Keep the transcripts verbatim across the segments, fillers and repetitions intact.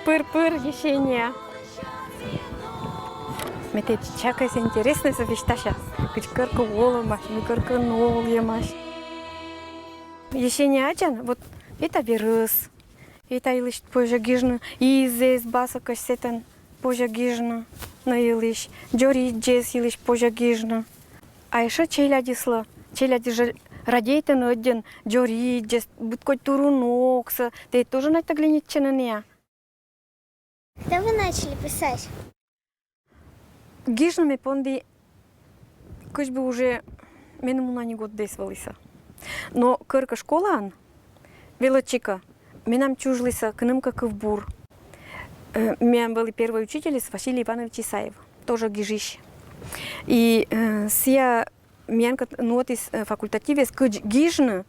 Пыр-пыр, Есения. Мед тед чакайса интереснӧйсӧ висьтася. Кыдз кӧркӧ олӧмаӧсь, мый кӧркӧ нолйӧмаӧсь. Есения аддзан, вот эта верӧс, эта йылысь позьӧ гижны, изэс, басӧкӧсь, сэтӧн позьӧ гижны, но йылысь, дзоридзьӧс йылысь позьӧ гижны. А ещӧ челядьыслы, челядьыс жӧ радейтӧны ӧдйӧн дзоридзьӧс, быд кодь туруноксӧ, тэ тоже надо глядитчыны нӧ. Когда вы начали писать? Гижны ме понді кыдз бы уже меным уна ни год да эз вӧлісӧ. Но кӧркӧ школаын велӧдчикӧ менам чужлісӧ кынӧмкӧ кывбур. Э, менам вӧлі первой учительыс Василий Иванович Исаев, тоже гижысь. И, э, сійӧ миянкӧд нуӧдіс, э, факультативӧ, кыдз гижны,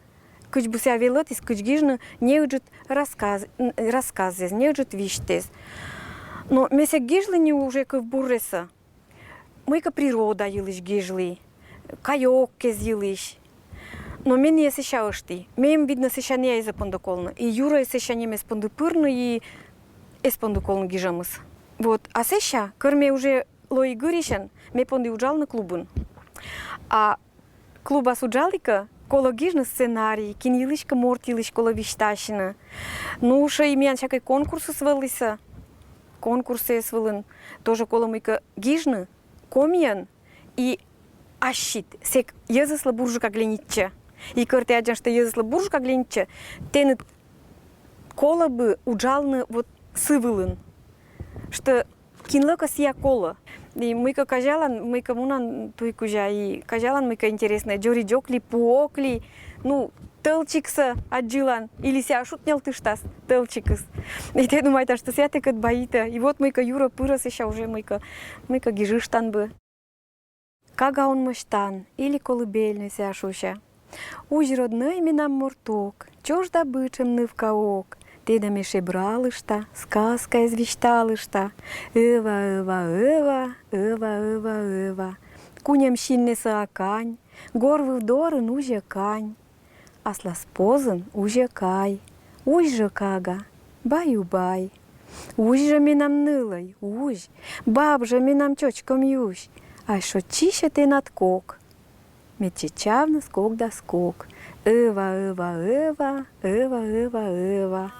кыдз бы сійӧ велӧдіс, кыдз гижны неыджыд рассказ, н-, рассказыс, неыджыд висьтыс. Но ме сэк гижлі нин уже кывбурсӧ, мыйкӧ природа йылысь гижлі, кайӧ-ӧкӧ йылысь. Но ме нин сэсся ӧшті. Мем, виднӧ, сэсся нин эз понды колны. И юрӧ сэсся нин эз понды пырны, и эз понды колны гижӧмыс. Вот. А сэсся, кор ме уже лои гырысьӧн, ме понді уджалны клубын. А клубас уджалігӧ колӧ гижны сценарий, кин йылысь кӧ, морт йылысь колӧ висьтасьны. Ну, ещӧ и миян всякӧй конкурсыс вӧлісӧ, конкурсыс вӧліны, тоже колӧ мыйкӧ гижны комиӧн и ассьыд, сэк йӧзыслы бурджыка глянитчӧ. И кор тэ аддзан, что йӧзыслы бурджыка глянитчӧ, тэныд колӧ бы уджалны вот сы вылын, что кинлы кӧ сійӧ колӧ. И мыйкӧ казялан, мыйкӧ мунан туй кузя, и казялан, мыйкӧ интереснӧй, дзоридз ок ли, пу ок ли, ну, тӧлчиксӧ аддзылан, или сійӧ шутньӧлтыштас тӧлчикыс. И тэ думайтан, что сійӧ тэкӧд баитӧ. И вот мыйкӧ юрӧ-пырӧ сэсся уже мыйкӧ, мыйкӧ гижыштан бы. Кага он мӧстан, или колыбельнӧй сійӧ шусьӧ. Узь, роднӧй, менам мортук, чужда быдтшӧм нывка ог. Тэнӧ ме шебралышта, сказкаяс висьталышта. Ӧва, ӧва, ӧва, ӧва, ӧва, ӧва. Куньӧм синнӧсӧ акань, гор выв дорын узьӧ кань. Аслас позын узьӧ кай. Узь жӧ, кага, баю-бай. Узь жӧ, менам нылӧй, узь. Баб жӧ, менам чӧчкӧм юсь. Ай шоччысьӧ тэнад кок. Медся чавныс кок да скок. Ӧва, ӧва, ӧва, ӧва, ӧва, ӧва.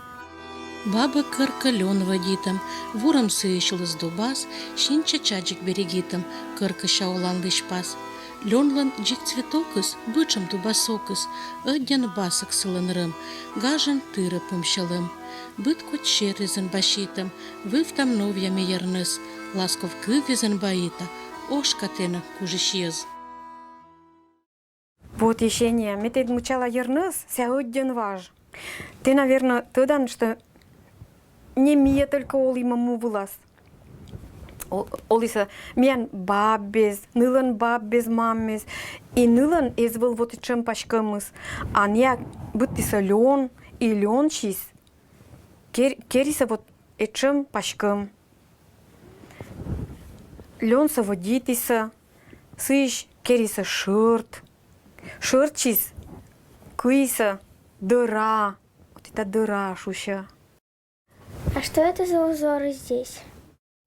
Бабӧ кӧркӧ лён вӧдитӧм, вурӧм сыысь лыз дубас, синчӧ чадзик берегитӧм, кӧркӧ сяолан лызьпас. Лёнлӧн дзик цветокыс, быдтшӧм дуба сокыс, ӧдйӧн басӧк сылӧн рӧм, гажӧн тырӧ пӧм сьӧлӧм. Быд кодь серйӧзӧн баситӧм, вывтам новъя ме йӧрнӧс, ласков кывйӧзӧн баита, ошка тэнӧ, кужысь йӧз. Вот, Есения, ме тэд мыччала йӧрнӧс, сійӧ ӧдйӧн важ. Тэ, наверно, тӧдан, что не миӧ только олімӧ му вылас. О-, олісӧ миян баббез, нылӧн баббез, маммез. И нылӧн эз вӧв вот этшӧм паськӧмыс. А нин быдтісӧ лён, и лёнсьыс кер-, керисӧ вот этшӧм паськӧм. Лёнсӧ вӧдитісӧ, сыысь керисӧ шӧрт. Шӧртсьыс кыисӧ дӧра. Вот эта дӧра шусьӧ. А что это за узоры здесь?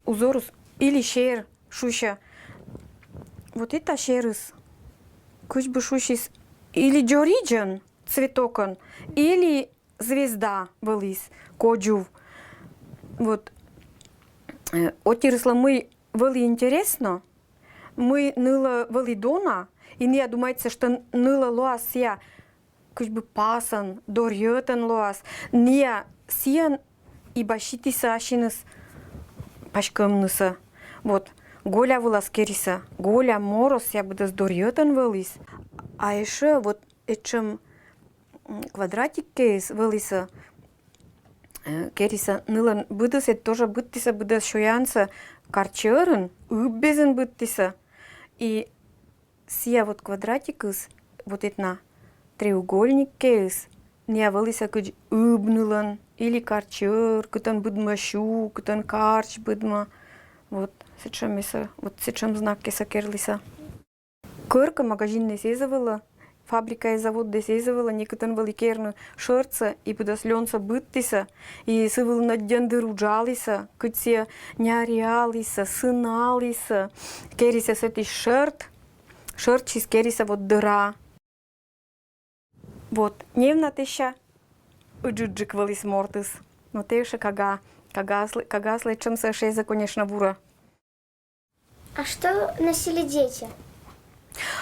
Узорыс или сер шусьӧ. Вот эта серыс. Кыдз бы шусьыс или дзоридзӧн цветокӧн, или звезда вӧліс, кодзув. Вот. Э, отирыслы мый вӧлі интереснӧ, мый нылӧ вӧлі дона, и нин думайтчӧ, что нылӧ лоас сійӧ кыдз бы пасӧн, дорйӧтӧн лоас, нин сійӧн и баситісӧ ассьыныс паськӧмнысӧ. Вот. Голя вылас керисӧ. Голя мороз, сійӧ быдӧс дорйӧтӧн вӧліс. А ещӧ вот этшӧм, м, квадратиккеыс вӧлісӧ, э, керисӧ нылӧн быдӧсӧ, тоже быдтісӧ быдӧс сёянсӧ карчӧрын, ыббезын быдтісӧ. И сійӧ вот квадратикыс, вот эта на треугольниккеыс, нин вӧлісӧ кыдз ыб нылӧн, или карчӧр, кытӧн быдмӧ сю, кытӧн карч быдмӧ. Вот сэтшӧмсӧ, вот сэтшӧм знаккесӧ керлісӧ. Кӧркӧ магазиннас эз вӧвлы, Фабрика и завод десь эз вӧлӧ, некытӧн вӧлі керны шӧртсӧ и быдӧс лёнсӧ быдтісӧ, и сы вылын ӧддьӧн дыр уджалісӧ, кыдз сійӧ няръялісӧ, сыналісӧ, керисӧ сэтысь шӧрт, шӧртсьыс керисӧ вот дӧра. Вот, неуна тэсся ыджыдджык вӧліс мортыс. Но тэ ещӧ кага, кагаыслы, кагаыслы этшӧмсӧ ещӧ эз, конечно, вурӧ. А что носили дети?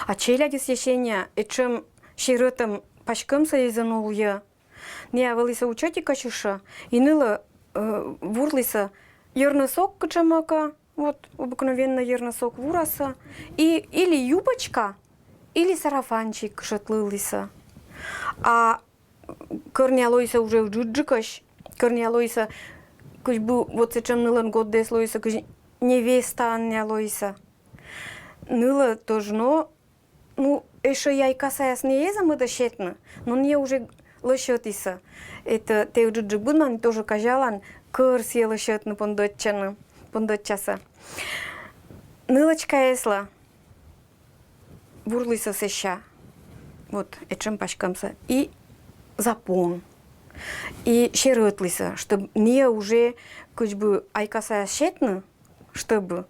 А челядьыс, Есения, этшӧм серӧтӧм паськӧмсӧ эз нуӧй. Ная вӧлісӧ учӧтикӧсь ещӧ, и нылӧ, э, вурлісӧ йӧрнӧс ог кутшӧмкӧ, вот, обыкновеннӧй йӧрнӧс ог вурасӧ, и или юбочка, или сарафанчик кышӧтлылісӧ. А кӧр ная лоисӧ уже ыджыдджыкӧсь, кӧр ная лоисӧ, кыдз бы вот сэтшӧм нылӧн годдіыс лоисӧ, кыдз невестаӧн ная лоисӧ. Нылӧ тожӧ, но, ну, ещӧ и айкасаяс ная эз мӧдӧ сетны, но ная уже лӧсьӧдісӧ. Это тэ ыджыдджык быдман, тожӧ казялан, кӧр сійӧ лӧсьӧдны пондӧтчӧны, пондӧтчасӧ. Нылӧчкаяслы вурлісӧ сэсся вот этшӧм паськӧмсӧ и запон. И серӧтлісӧ, чтоб ная уже кыдз бы айкасаяс сетны, чтобы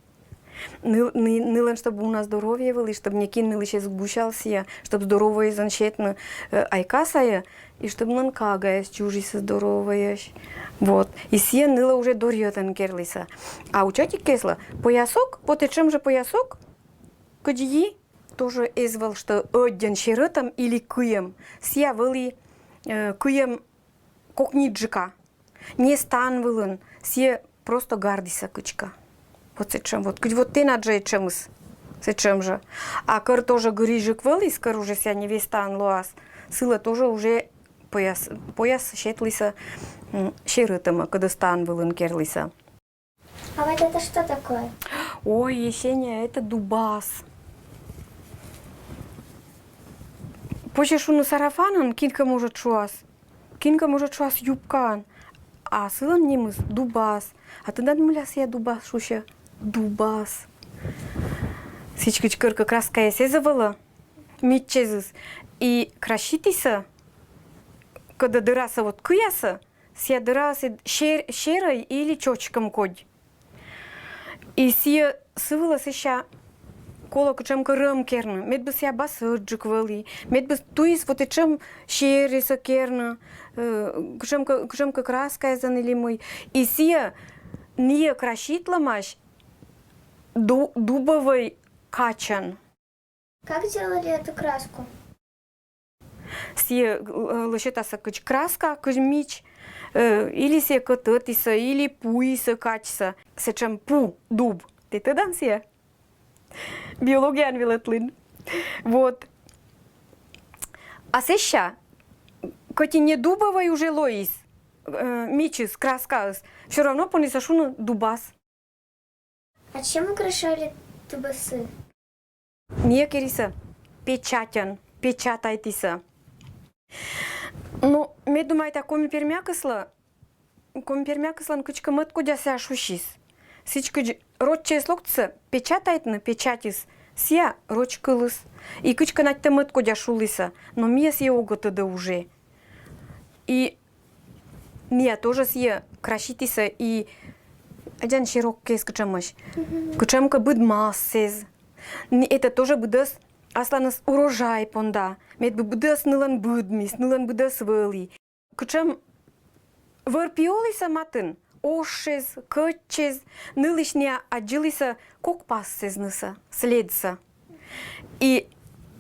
ныл-, ны-, нылӧн, чтобы уна здоровье вӧлі, чтоб некин нылысь эз гусялсьы, чтоб здоровӧйӧн сетны, э, айкасаяс, и чтоб нылӧн кагаяс чужисӧ здоровӧйӧсь. Вот. И сійӧ нылӧ уже дорйӧн керлісӧ. А учӧтиккеслы поясок, вот этшӧм жӧ поясок, кыдзи, тоже эз вӧв, что ӧддьӧн серӧтӧм или кыйӧм. Сійӧ вӧлі, э, кыйӧм кокниджыка. Не стан вылын, сійӧ просто гардісӧ кыдзкӧ. Вот сэтшӧм вот. Кыдз вот тэнад жӧ этшӧмыс. Сэтшӧм жӧ. А кӧр тоже гырыжджык вӧліс, кӧр уже сійӧ невестаӧн лоас, сылы тоже уже пояс, пояс сетлісӧ, м, серӧтӧмӧ, кодӧс стан вылын керлісӧ. А вот это что такое? Ой, Есения, это дубас. Позьӧ шуны сарафанӧн, кинкӧ, может, шуас. Кинкӧ, может, шуас юбкаӧн. А сылӧн нимыс дубас. А тэнад мыля сійӧ дубас шусьӧ? Дубас. Сідз кыдз кӧркӧ краскаяс эз вӧв, миччӧзыс. И краситісӧ, кодӧ дӧрасӧ вот кыясӧ, сійӧ дӧрасӧ сер-, серӧй или чӧчкӧм кодь. И сійӧ сы вылӧ сэсся колӧ кутшӧмкӧ рӧм керны. Мед бы сійӧ басӧрджык вӧлі, мед бы туйыс вот этшӧм серисӧ керны, э, кутшӧмкӧ, кутшӧмкӧ краскаясӧн или мый. И сійӧ ная краситлӧмаӧсь ду-, дубӧвӧй качӧн. Как делали эту краску? Сійӧ, э, лӧсьӧдасӧ кыдз краска, кыдз мич, э, или сійӧ кӧтӧдісӧ, или пуисӧ качсӧ. Сэтшӧм пу, дуб. Тэ тӧдан сійӧ? Биологияӧн велӧдлін. Вот. А сэсся, кӧть и не дубӧвӧй уже лоис, э, мичыс, краскаыс, всё равно понісӧ шуны дубас. А чем украшали дубасы? Ная керисӧ печатьӧн, печатайтісӧ. Ну, ме думайта, коми пермякыслы, коми пермякыслӧн кыдзкӧ мӧдкодясӧ шусис. Сідз кыдз рочӧс локтісӧ печатайтны, печатьыс, сійӧ роч кылыс. И кыдзкӧ над тэ мӧдкодя шулісӧ, но миӧс и ог тӧдӧ уже. И ная тоже сійӧ краситісӧ и аддзан, сероккӧ эз кутшӧмӧсь. Кутшӧмкӧ быдмас эз. Н-, это тоже быдӧс асланыс урожай понда. Мед бы быдӧс нылӧн быдмис, нылӧн быдӧс вӧлі. Кутшӧм вӧр-пи олісӧ матын, ошсьыс, кӧчсьыс, нылысь ная аддзылісӧ кок пассӧ нысӧ, следсӧ. И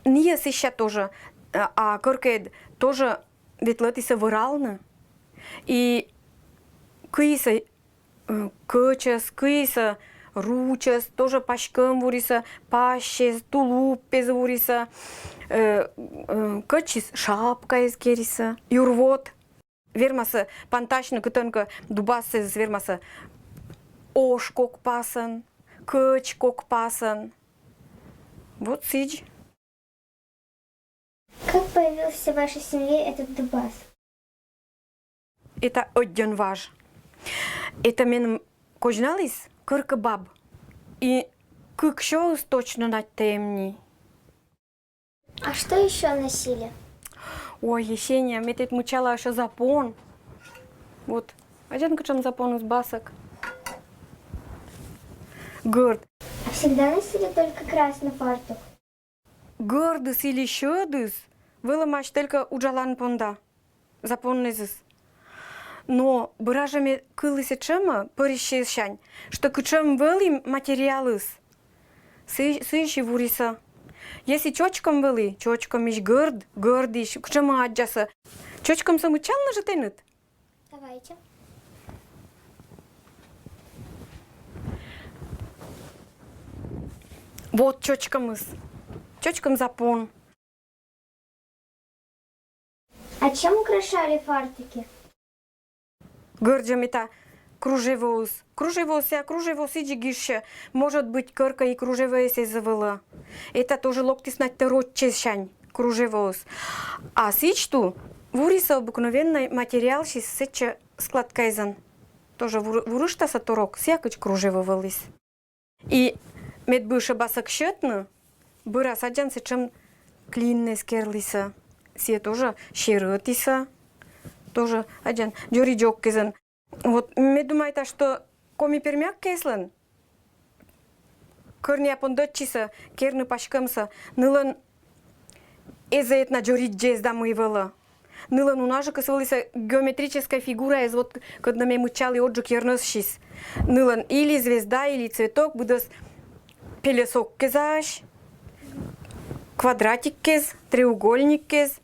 ная сэсся тоже, а, а кӧркӧ тоже ветлӧдісӧ вӧралны. И кыйисӧ, э, кӧчӧс, кыйисӧ ручӧс, тоже паськӧм вурисӧ, пассьӧс, тулуппӧ вурисӧ, э, э, кӧчсьыс шапкаӧс керисӧ, юрвот. Вермасӧ пантасьны кытӧнкӧ дубасыс, вермасӧ ош кок пасӧн, кӧч кок пасӧн. Вот сідз. Как появился в вашей семье этот дубас? Это ӧддьӧн важ. Это меным козьналіс кӧркӧ баб. И кык сёыс точно над тэ эм ни. А что еще носили? Ой, Есения, ме тет мычала ещё запон. Вот. Адян кычем запоныс басок. Гӧрд. А всегда носили только красный фартук? Гӧрдыс или сьӧдыс вӧлӧмаӧсь только уджалан понда. Запоннэзыс. Но быра жӧ ме кылі сэтшӧмӧ пӧрысьсянь, что кычем вӧлі материалыс, сы-, сыысь и вурисӧ. Если чочкӧм вӧлі, чочкӧмысь, гӧрд, гӧрдысь, кычем аддзасӧ. Чочкӧмсӧ мыччалны жӧ тэныд? Давайте. Вот чочкӧмыс. Чочкӧм запон. А чем украшали фартуки? Гӧрдзӧм эта кружевоыс. Кружевоыс, сія кружево сідзи гижсьӧ. Может быть, кӧркӧ и кружевоыс эз вӧвлы. Эта тоже локтіс надь тороччесянь кружевоыс. А сідз ту вурисӧ обыкновеннӧй материалсьыс, сэтчӧ складкаэзӧн. Тоже вур-, вурыштасӧ торок, сія кыдз кружево вӧліс. И медбӧй ещӧ басӧк сетны, бӧрас аддзан, сэтшӧм клиннэс керлісӧ. Сія тоже серӧтісӧ. Тоже аддзан, дзоридзӧ ог кезӧн. Вот, ме думайта, что коми-пермяк кеслӧн кӧръя пондӧдчисӧ керны паськӧмсӧ, нылӧн эз ӧтна дзоридзьӧ эз да мый вӧлӧ. Нылӧн унажыкыс вӧлісӧ геометрическӧй фигураэз, вот кӧдны ме мыччалі, оджык йӧрнӧсысь. Нылӧн или звезда, или цветок, быдӧс пельӧсок кезаӧсь, квадратик кез, треугольник кез,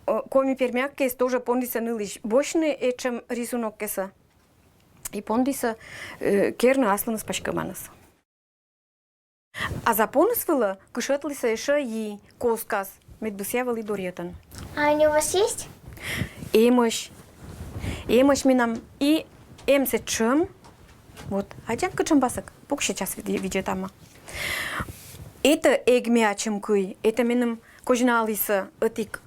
э, коми-пермяк кез тоже пондісӧ нылысь босьтны этшӧм рисунок кесӧ. И пондісӧ, э, керны аслыныс паськӧманыс. А запоныс вылӧ кышӧтлісӧ ещӧ и коскас, медбӧй сія вӧлі дорйӧтӧн. А они у вас есть? Эмӧсь. Эмӧсь менам и эм сэтшӧм. Вот, аддзан, кычем басӧк. Пуксьы, час вид-, видзӧдам. Эта эг ме ачым кый, эта меным козьналісӧ ӧтик.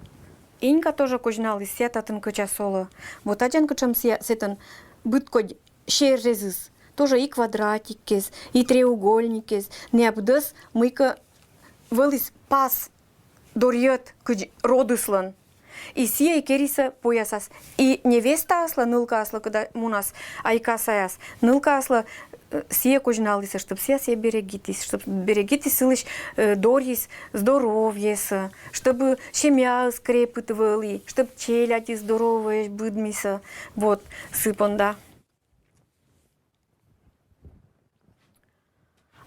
Инька тоже козьналіс, сія татын кӧчас олӧ. Вот аддзан, кычем сія, сэтӧн быдкодь серрезыс. Тоже и квадратик кез, и треугольник кез. Нӧ быдӧс мыйкӧ вӧліс пас дорйӧт кыдз родыслӧн. И сія и керисӧ поясас. И невестаыслы, нылкаыслы, кӧдӧ мунас, Айкасаяс, нылкаыслы, э, сія козьналісӧ, чтоб сія сійӧс берегитіс, чтоб берегитіс сылысь, э, дорйис здоровьесӧ, чтобы семьяыс крепыт вӧлі, чтоб челядьыс здоровӧй быдмисӧ. Вот, сы понда.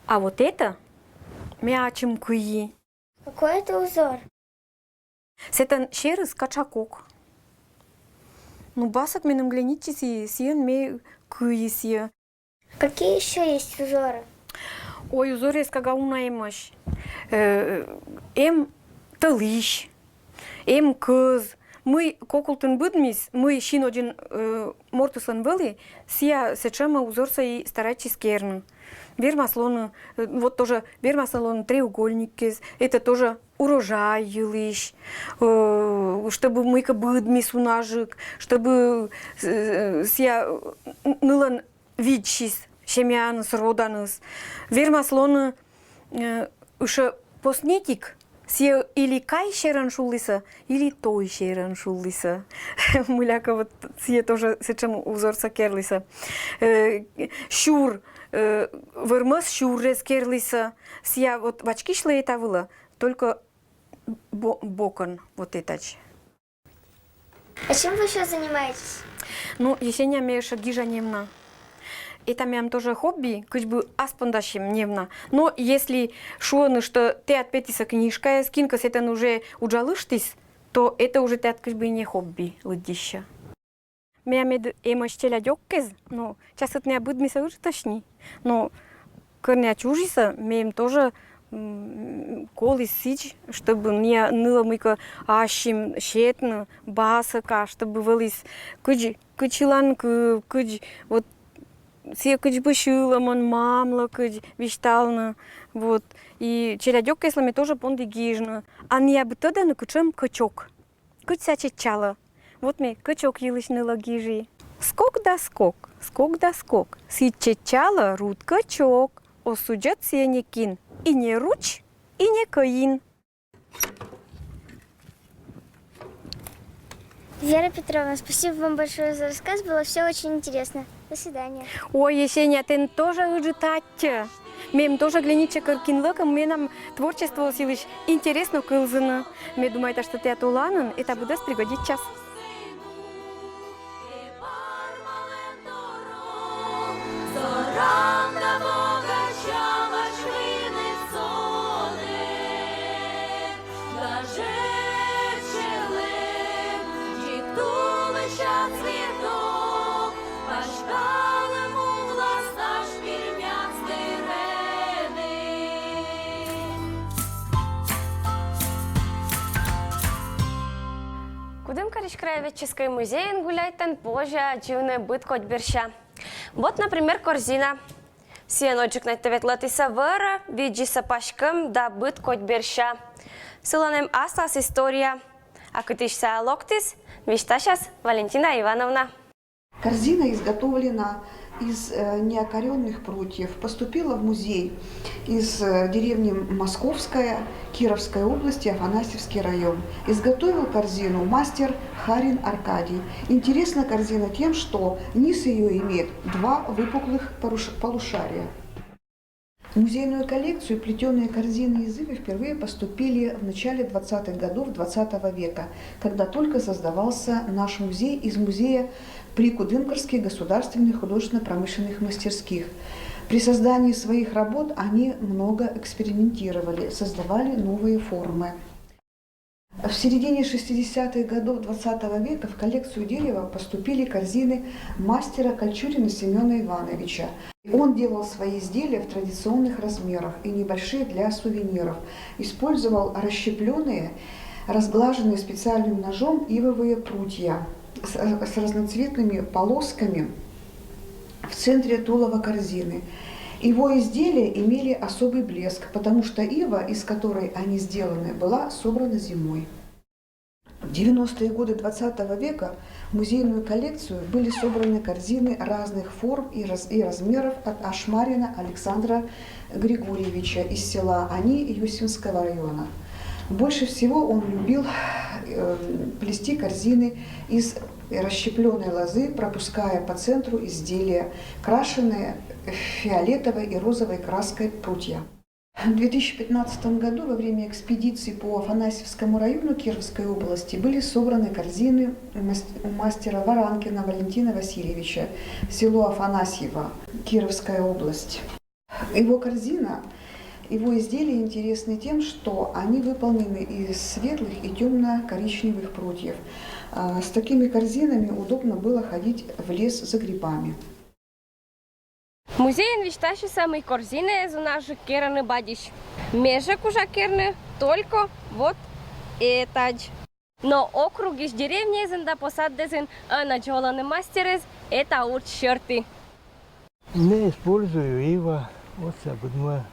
А вот эта ме ачым кыи. Какой это узор? Сэтӧн серыс кача кок. Ну, басӧк меным глянитчис и сійӧн ме кыи сійӧ. Какие еще есть узоры? Ой, узоръяс кага уна эмӧсь. Э, эм тӧлысь, эм кӧз. Мый кокултын быдмис, мый син одзын, э, мортыслӧн вӧлі, сія сэтшӧмӧс узорсӧ и старайтчис керны. Вермас лоны, э, вот тоже вермас лоны треугольник кез, это тоже урожай йылысь, э, чтобы мыйкӧ быдмис унажык, чтобы, э, сія, э, нылӧн видзис семьяныс, роданыс. Вермас лоны, э, ещӧ поснетик, сія или кай серӧн шулісӧ, или той серӧн шулісӧ. Мыйлакӧ вот сія тоже сэтшӧм узорсӧ керлісӧ. Э, сюр, э, вӧрмӧс сюррес керлісӧ. Сія вот вачкисьлӧ эта вылӧ, только бо-, бокӧн вот этадз. А чем вы еще занимаетесь? Ну, Есения, ме ещӧ гижа невна. Это меям тоже хобби, кыдз бы ас пондасим невна. Но если шуӧны, что тіян петісӧ книжкаяс, кинкӧ сэтӧн уже уджалыштіс, то это уже тіян кыдз бы не хобби лыддьыссьӧ. Меям эд эмӧсь челядь ог кез, но часӧд нӧ быдмисӧ ыджыдӧсь ни. Но кӧр нӧ чужисӧ, меям тоже, м, коліс сідз, чтобы нӧ, нылӧ мыйкӧ ассьым сетны, басӧка, чтобы вӧліс кыдз, кыдз сьыланкыв, кыдз, вот, сійӧ кыдз бы сьылӧмӧн, мамлы кыдз висьталны. Вот. И челядь ог кезлы ме тоже понді гижны. А нӧ бы тӧданныд, кутшӧм кӧчӧк. Кыдз сія чеччалӧ. Вот ме кӧчӧк йылысь нылӧ гижи. Скок да скок, скок да скок. Сідз чеччалӧ руд кӧчӧк. Оз судзӧд сійӧ некин. И не руч, и не кӧин. Вера Петровна, спасибо вам большое за рассказ, было все очень интересно. До свидания. Ой, Есения, тэн тоже ыджыд аттьӧ. Мем тоже глинитчӧ кӧр, кин лӧкӧм менам творчествоыс йылысь интереснӧ кывзыны. Ме думайта, что тайӧ оланын это быдӧс пригодитчас. Кудымкарысь краеведческӧй музейын гуляйтан позьӧ аддзывны быд кодь берся. Вот, например, корзина. Сійӧн ӧтджык на ветлӧдысьӧ вӧрӧ, видзисӧ паськӧм да быд кодь берся. Сылӧн эм аслас история. А кытысь сійӧ локтіс, висьтасяс Валентина Ивановна. Корзина изготовлена из э, неокоренных прутьев, поступила в музей из э, деревни Московская Кировской области, Афанасьевский район. Изготовил корзину мастер Харин Аркадий. Интересна корзина тем, что низ ее имеет два выпуклых полушария. В музейную коллекцию плетеные корзины из ивы впервые поступили в начале двадцатых годов двадцатого века, когда только создавался наш музей из музея при Кудымкарских государственных художественно-промышленных мастерских. При создании своих работ они много экспериментировали, создавали новые формы. В середине шестидесятых годов двадцатого века в коллекцию Дерева поступили корзины мастера Кольчурина Семена Ивановича. Он делал свои изделия в традиционных размерах и небольшие для сувениров. Использовал расщепленные, разглаженные специальным ножом ивовые прутья с, с разноцветными полосками в центре тулова корзины. Его изделия имели особый блеск, потому что ива, из которой они сделаны, была собрана зимой. В девяностые годы двадцатого века в музейную коллекцию были собраны корзины разных форм и, раз, и размеров от Ашмарина Александра Григорьевича из села Ани Юсинского района. Больше всего он любил э, плести корзины из расщепленной лозы, пропуская по центру изделия, крашенные фиолетовой и розовой краской прутья. В две тысячи пятнадцатом году во время экспедиции по Афанасьевскому району Кировской области были собраны корзины у мастера Варанкина Валентина Васильевича, село Афанасьево, Кировская область. Его корзина, его изделия интересны тем, что они выполнены из светлых и темно-коричневых прутьев. А, с такими корзинами удобно было ходить в лес за грибами. Музейын висьтасисӧ, мый корзинаэз унаджык керӧны бадьысь. Ме жӧ кужа керны только вот этадз. Но округысь деревняэзын да посаддэзын ӧнӧдз олӧны мастерыс эта удж серти. Не использую ива, вот сабыдма.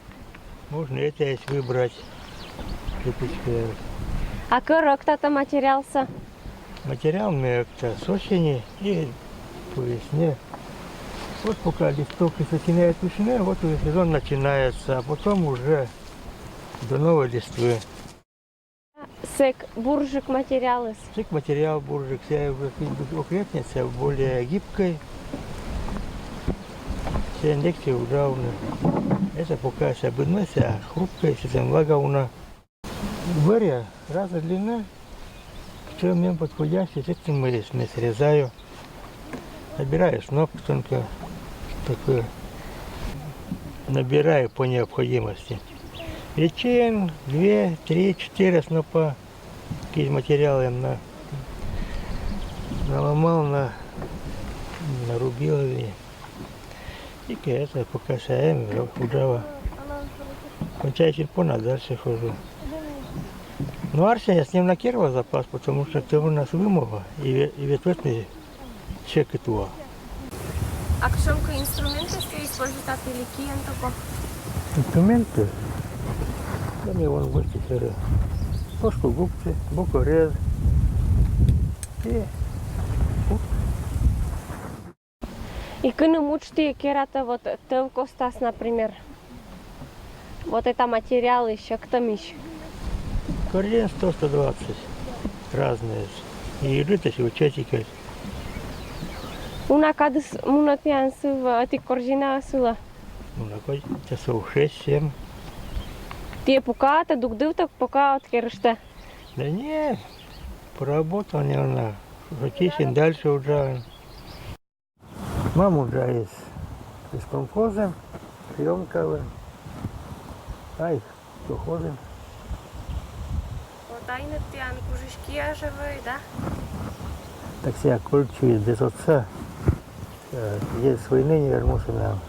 Можно это есть выбрать. Кирпичка. А кӧр рӧктатӧ материалсӧ? Материал мекта с осени и по весне. Вот пока листок и начинает весны, вот уже сезон начинается, а потом уже до новой листвы. Сэк бурджык материалыс. Сэк материал бурджык, сійӧ уже окрепнется, более гибкой. Сійӧ легче уджавны. Это пока сійӧ быдмӧ, сійӧ хрупкой, сэтӧн влага уна. Вӧръя разной длины, чем им подходящий, с этим мы срезаю. Набираю сноп тонко, такой, набираю по необходимости. Причин две, три, четыре снопа, какие материалы им на, наломал, на, нарубил и и это пока сяем уджава. Кончай сельпона, дальше хожу. Но арсеня с ним на керва запас, потому что ты у нас вымова и ветвет мне чекы туа. А кшемка инструменты, что используют от великий антопа? Инструменты? Да мне вон гости сыры. Ложку губцы, бокорез. И И кыным удж тіян кератӧ вот тӧв костас, например. Вот это материалы сьӧктӧмысь. Корзин сто, сто двадцать. Разные. И рыта сего часика. Уна кадыс мунатьян сыва, ӧтик корзина сыла. Уна кой часов шесть-семь. Тие пуката, дугдывта, пока откерышта. Да не, поработал, наверное. Хоть и дальше уже. Мама уже из, из колхоза, съемка. Ай, колхозы. Вот айныттян кужиськи оживы, да? Так себя кольчу без отца. Э, Отец с войны не вернулся нам.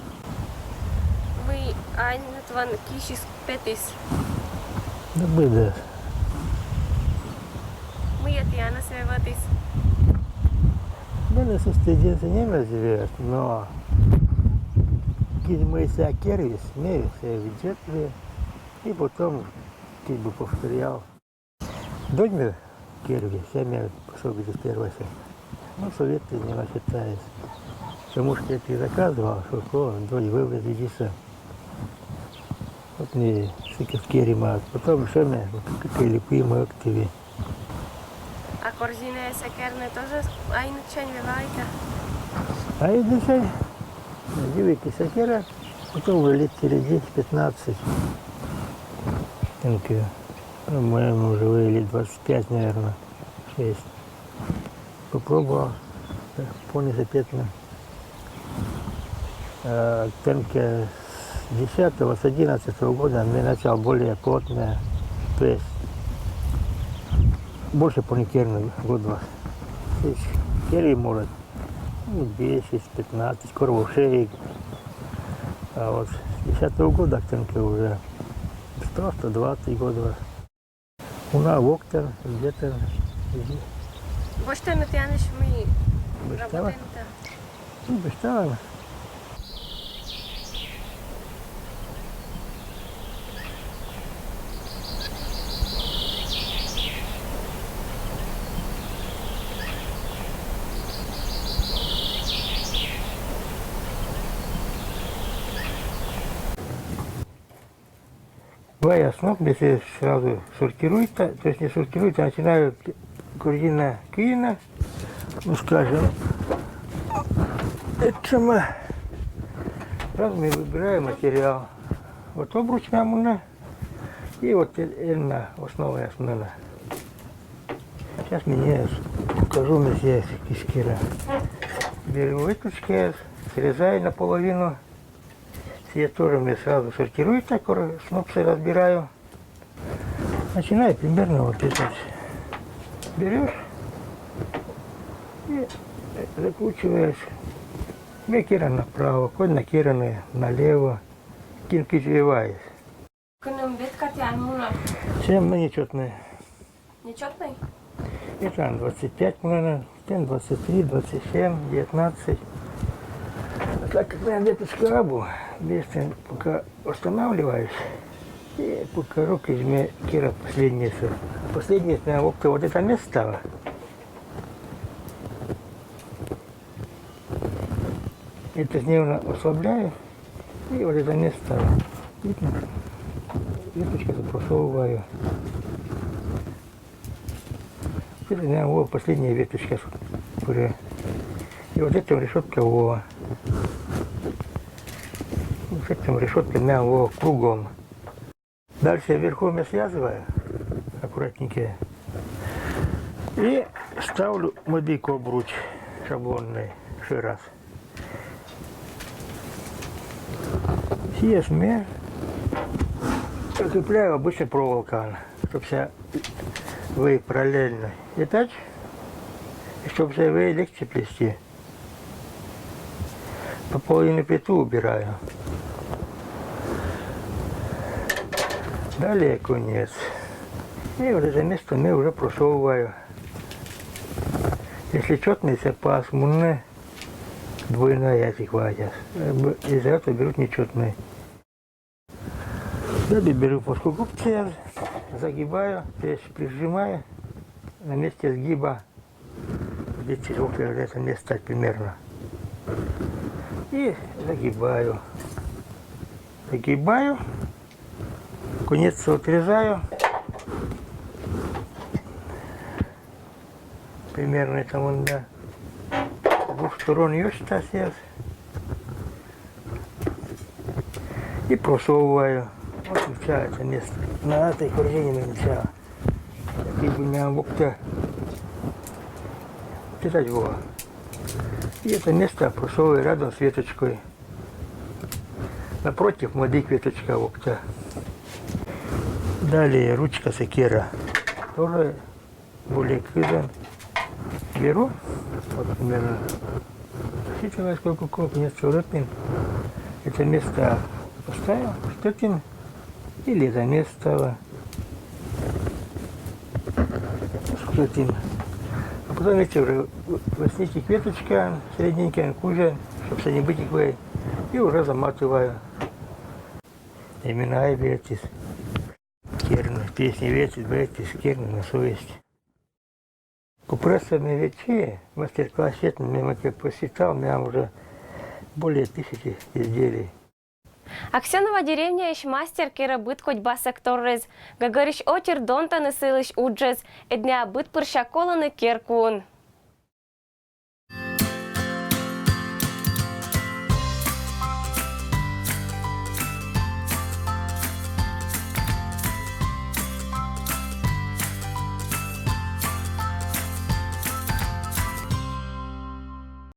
Мый айныт ван кисис петіс. Да быдас. Мый тіяныс вӧвтіс. Менӧ сысь тӧдьы нимӧс зэв, но кыдз мый сія кервис, ме сія видзӧдлі, и потом как бы повторял. Додь ме керви, сія ме пособитіс первойсӧ. Ну, советы не насчитаешь. Потому что я заказывал, шуко, додь вывез видзисӧ. Вот ме сыкӧс керима, потом сія ме кык липи мӧктыві. А корзинаяссӧ керны тоже айнытчань вӧвайта? Айнытчань. Дивитчи, сія кера, потом вылетели десять-пятнадцать. Тэнкӧ, по-моему, уже вылетели двадцать пять, наверное, шесть. Попробовал, э, понисӧ петны. Э, тэнкӧ с десятого, с одиннадцатого года ме начал более плотно, то есть больше пони керны год-два. То есть керви, может, ну, десять, пятнадцать, корвушей. А вот с десятого года тэнкӧ уже сто, сто двадцать год-два. Уна воктан, где-то. Босьтӧны тіянлысь, мый босьтала? Работаем-то. Ну, босьтала. Вай основ, если сразу сортирует, то есть не сортирует, а начинаю корзина кыйны, ну, скажем, это сама. Сразу мы выбираем материал. Вот обруч мунӧ, и вот э-, энӧ основа основная. Сейчас мне покажу, мне здесь кискира. Беру эту часть, срезаю наполовину. Сія тоже ме сразу сортирую, так снопсы разбираю. Начинаю примерно вот это вот. Берёшь и закручиваешь. Ме керан направо, кой ме керан налево. Кин кыдз вӧвліс. Кыным ветка тіян мунӧ? Сія нечётнӧй. Нечётнӧй? Это двадцать пять, наверное, там двадцать три, двадцать семь, девятнадцать. А так как моя веточка абу, здесь пока останавливаюсь, и покажу, как ме кера последнее всё. А последнее, наверное, вот, вот это место. Это дневно ослабляю. И вот это место, видно, веточка запросовываю. Это у меня вот последняя веточка. И вот эта решетка, вот. С этим решеткой у меня вот кругом. Дальше я вверху ме связываю аккуратненько. И ставлю мобик обруч шаблонный ещё раз. Сейчас ме закрепляю обычной проволокой, чтобы вся вей параллельно. И так, чтобы вся вей легче плести. По половине пету убираю. Далее конец. И вот это место ме уже просовываю. Если чётный запас мунӧ, двойная этих вадяс. Из-за этого берут нечётный. Далее беру плоскогубцы, загибаю, то есть прижимаю на месте сгиба. Видите, вот это место примерно. И загибаю. Загибаю. Конец отрезаю. Примерно это вон, да. С двух сторон её сейчас. И просовываю. Вот и всё это место. На этой корзине мы всё. Такие бы нам вокта. Читать было. И это место просовываю рядом с веточкой. Напротив младик веточка вокта. Далее ручка, сокира. Тоже более кыдом. Беру, вот примерно, считываю, сколько куб, нет, царапин. Это место оставил, штык им, или это место, штык им. А потом эти уже, вот с этих веточка, средненькая, кузя, чтобы они вытекли, и уже заматываю. Именно ай бертис. Керны, песни ветит, бертис, керны на совесть. Купресами вечи, мастер-класс, это мне посчитал, у меня уже более тысячи изделий. Аксёново деревняысь мастер кера быд кодьбасак торрез, гӧгӧрысь отир донтӧны сылысь уджӧс, ӧд нӧ быд пыр сяк колӧны кер куын.